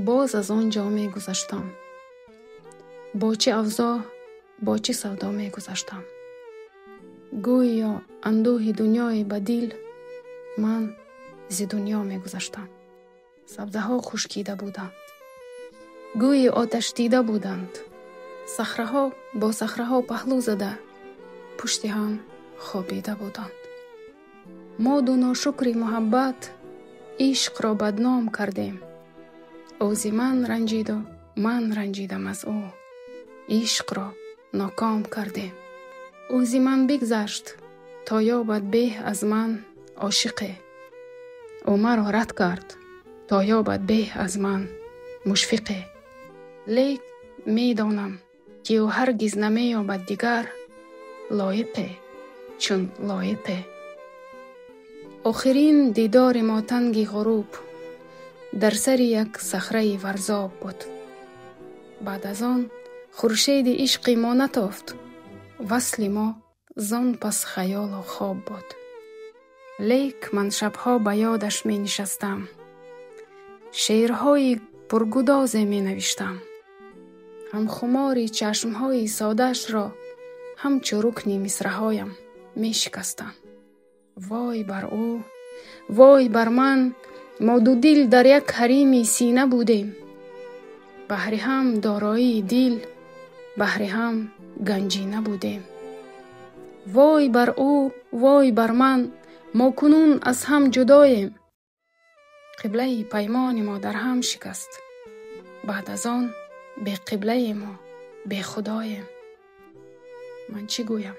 Боз аз он ҷо мегузаштам. Бо чӣ авзоъ, бо чӣ савдо мегузаштам. Гӯё андӯҳи дунёе ба дил, ман зи дунё мегузаштам. Сабзаҳо хушкида буданд, гӯи оташдида буданд. Сахраҳо бо сахраҳо паҳлӯ зада, пушти ҳам хобида буданд. Мо ду ношукри муҳаббат ишқро бадном кардем. Ӯ зи ман ранҷиду ман ранҷидам аз ӯ. Ишқро ноком кардем. Ӯ зи ман бигзашт, то ёбад беҳ аз ман ошиқе. Ӯ маро рад кард, то ёбад беҳ аз ман мушфиқе. Лек медонам, ки ӯ ҳаргиз намеёбад дигар лоиқе чун лоиқе. Охирин дидори мо танги ғуруб дар сари як сахраи варзоб буд. Баъд аз он хуршеди ишқи мо натофт, васли мо зон пас хаёлу хоб буд. Лек ман шабҳо ба ёдаш менишастам, шеърҳои пургудозе менавиштам. Ҳам хумори чашмҳои содаашро ҳамчу рукни мисраҳоям мешикастам. Вой бар ӯ, вой бар ман, мо ду дил дар як ҳарими сина будем. Баҳри ҳам дороии дил, баҳри ҳам ганҷина будем. Вой бар ӯ, вой бар ман, мо кунун аз ҳам ҷудоем. Қиблаи паймони мо дар ҳам шикаст. Баъд аз он беқиблаему бехудоем. Ман чӣ гӯям?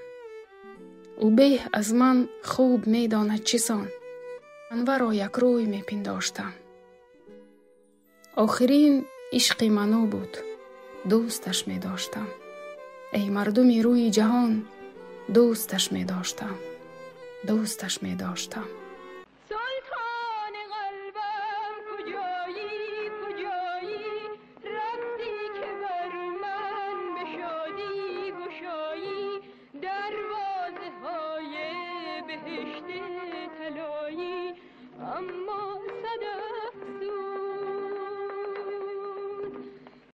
Ӯ беҳ аз ман хуб медонад чӣ сон. Ман варо якрӯй мепиндоштам. Охирин ишқи ман ӯ буд, дӯсташ медоштам. Эй мардуми рӯи ҷаҳон, дӯсташ медоштам, дӯсташ медоштам.